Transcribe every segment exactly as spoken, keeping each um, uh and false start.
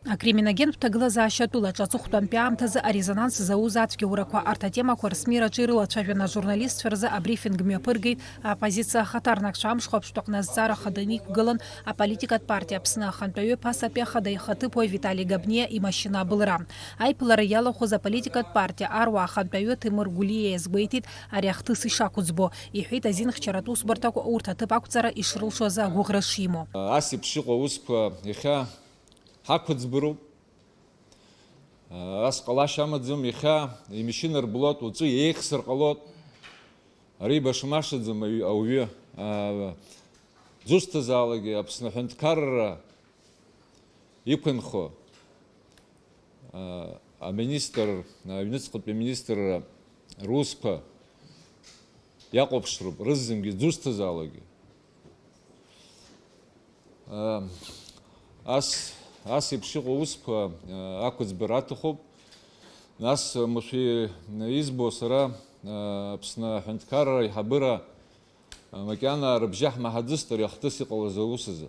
Акриминогентә ҭагылазаашьа атәылаҿы аҵыхәтәантәи аамҭазы арезонанс зауз ацәгьаурақәа, арҭ атемақәа рсмираҿы ирылацәажәан, ажурналистцәа рзы абрифинг мҩаԥыргеит аоппозициа ахаҭарнакцәа. Амш хәаԥштәы аҟны азҵаара хада иқәгылан аполитикатә партиа Аԥсны ахантәаҩы ԥасатәи ахада ихаҭыԥуаҩ Витали Габниа имашьына абылра. Аиԥылара иалахәыз аполитикатә партиа аруаа ахантәаҩы Ҭемыр Гәлиа иазгәеиҭеит ари ахҭыс ишақәыӡбо. Иҳәеит, азинхьчаратә усбарҭақәа урҭ аҭыԥ ақәҵара ишрылшоз агәыӷра шимоу. Ас еиԥш иҟоу аусқәа иахьа ҳақәыӡбароуп. Ас ҟалашьа амаӡам, иахьа имашьына рблот, уаҵәы еихсыр ҟалот. Ари башамашаӡам ауаҩы, ауаҩы. Дзусҭазаалакгьы Аԥсны аҳәынҭқарра иқәынхо, аминистр, аҩныҵҟатәи аминистрра русқәа иахәаԥшроуп, рызегьы дзусҭазаалакгьы. Ас, ас еиԥш иҟоу аусқәа ақәыӡбара аҭахуп. Нас, мышәи избо сара, Аԥсны аҳәынҭқарра аиҳабыра макьана рыбжьы ҳмаҳаӡыст ари ахҭыс иҟалаз аус азы.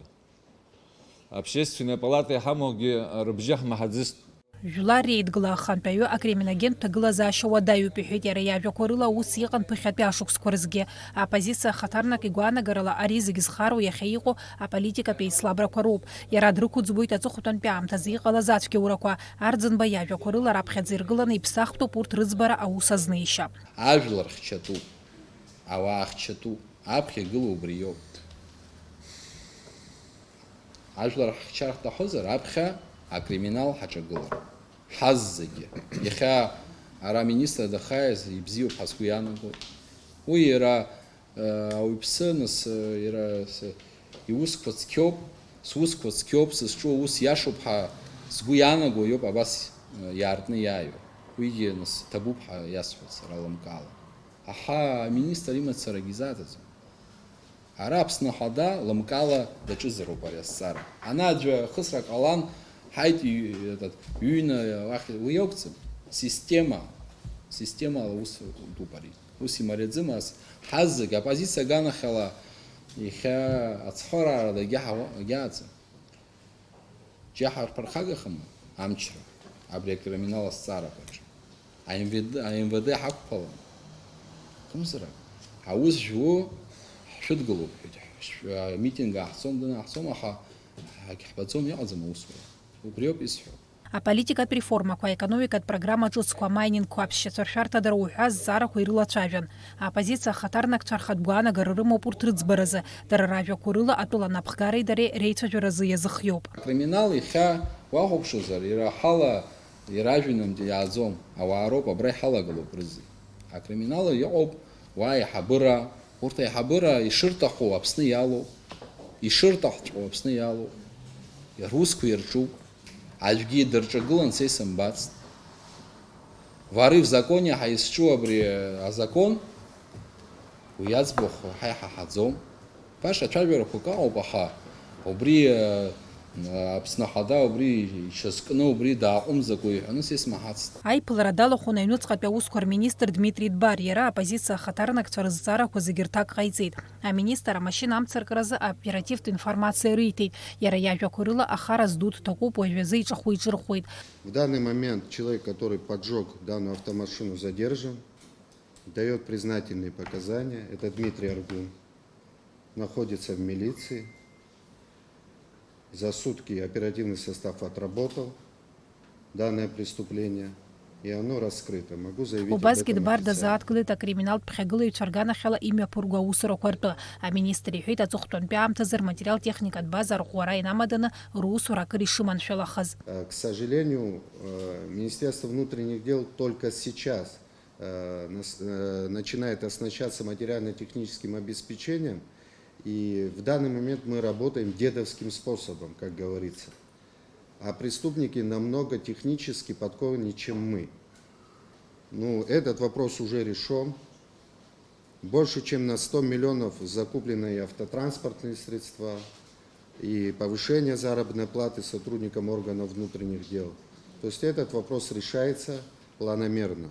Общественная палата иҳамоугьы рыбжьы ҳмаҳаӡыст. Жәлар Реидгыла ахантәаҩы акриминогентә ҭагылазаашьа уадаҩуп, иҳәеит иара иажәақәа рыла, ус иҟан ԥыхьатәи ашықәсқәа рзгьы. Аоппозициа ахаҭарнак игәаанагарала ари зегь зхароу иахьа иҟоу аполитикатә еицлабрақәа роуп. Иара дрықәыӡбоит аҵыхәтәантәи аамҭазы иҟалаз ацәгьаурақәа. Арӡынба иажәақәа рыла раԥхьаӡа иргыланы иԥсахтәуп урҭ рыӡбара аус азнеишьа. Ажәлар хьчатәуп, ауаа хьчатәуп, аԥхьа игылоу убри иоуп. Ажәлар ҳхьчар ҳҭахызар, аԥхьа акриминал ҳаҿагылар. Ҳаззегьы. Иахьа ара аминистр дахааиз ибзиоуп ҳәа сгәы иаанагоит. Уи иара, э, ауаҩԥсы, нас, э, иара с-, иусқәа цқьоуп, сусқәа цқьоуп, сызҿу аус иашоуп ҳәа сгәы иаанаго иоуп абас, э, иаартны иааиуа. Уигьы, нас, ҭабуп ҳәа иасҳәоит сара лымкаала. Аҳа, аминистр имацарагьы изааӡаӡом. Ара Аԥсны Ахада лымкаала даҿызароуп ари азҵаара. Ана аӡәы ахысра ҟалан, ҳаит, ҩ-, этот, ҩны уахь, уи иоугӡам. Система, системала ус дууп ари. Ус имариаӡам ас. Ҳаззегь, оппозициа аганахьала иахьа ацхыраара дагьаҳауа-, дагьааӡам. Џьаҳа рԥырхагахама амчра абри акриминал азҵаарақәа рҿы? АМВД, АМВД ҳақәԥалан. Акәымзар, аус жәу ҳшәыдгылоуп ҳәа, амитинг ааҳцон, данааҳцон, аха ҳагьҳбаӡом, иҟаӡам аусура. Убриоуп исҳәо. Аполитикатә реформақәа, аекономикатә программа ҿыцқәа, амайнингқәа, аԥсшьацәа ршәарҭадара уҳәа азҵаарақәа ирылацәажәан. Аоппозициа ахаҭарнакцәа рхатә гәаанагара рымоуп урҭ рыӡбаразы, дара ражәақәа рыла атәыла напхгареи дареи реицәажәаразы иазыхиоуп. Акриминал иахьа уахәаԥшуазар, иара ҳала иражәҩанымтә иааӡом, ауаа роуп абра иҳалагылоуп рызегь. Акриминал иҟоуп уа аиҳабыра, урҭ аиҳабыра ишырҭаху Аԥсны иалоуп, ишырҭахҵәҟьоу Аԥсны иалоуп, русқәа ирҿуп. Аӡәгьы дырҿагылан са исымбацт. Вары в законе ҳәа изҿу абри азакон, уи аӡбахә ҳа иҳаҳаӡом. Баша ацәажәарақәак ыҟоуп, аха убри, э, Аԥсны Ахада убри иҽазкны убри дааҟәымҵӡакәа иҳәаны са исмаҳацт. Аиԥылара далахәын аҩныҵҟатәи аусқәа рминистр Дмитри Дбар, иара аоппозициа ахаҭарнакцәа рызҵаарақәа зегьы рҭак ҟаиҵеит. Аминистр амашьына амцаркразы аоперативтә информациа риҭеит. Иара иажәақәа рыла, ахара зду дҭакуп, уажәазы иҿахәы иҿырхуеит. В данный момент человек, который поджёг данную автомашину, задержан, даёт признательные показания. Это Дмитрий Аргун. Находится в милиции. За сутки оперативный состав отработал данное преступление, и оно раскрыто. Могу заявить об Убасгьы этом Дбар официально. Дазааҭгылеит акриминалтә ԥхьагылаҩцәа рганахьала имҩаԥырго аусурақәа ртәы. Аминистр иҳәеит, аҵыхәтәантәи аамҭазы рматериал-техникатә база арӷәӷәара инамаданы русура акыр ишыманшәалахаз. Э, к сожалению, э, Министерство внутренних дел только сейчас э, нас-, э, начинает оснащаться материально-техническим обеспечением, и в данный момент мы работаем дедовским способом, как говорится. А преступники намного технически подкованнее, чем мы. Ну, этот вопрос уже решён. Больше чем на сто миллионов закуплены и автотранспортные средства, и повышение заработной платы сотрудникам органов внутренних дел. То есть этот вопрос решается планомерно.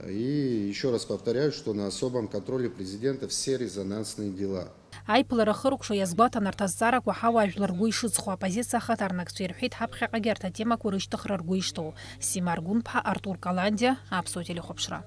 И ещё раз повторяю, что на особом контроле президента все резонансные дела. Аиԥылара ахыркәшо иазгәаҭан арҭ азҵаарақәа ҳауаажәлар ргәы ишыҵхо, аоппозициа ахаҭарнакцәа ирҳәеит ҳаԥхьаҟагьы арҭ атемақәа рышьҭыхра ргәы ишҭоу. Сима Аргәынԥҳа, Артур Каландиа, Аԥсуа телехәаԥшра.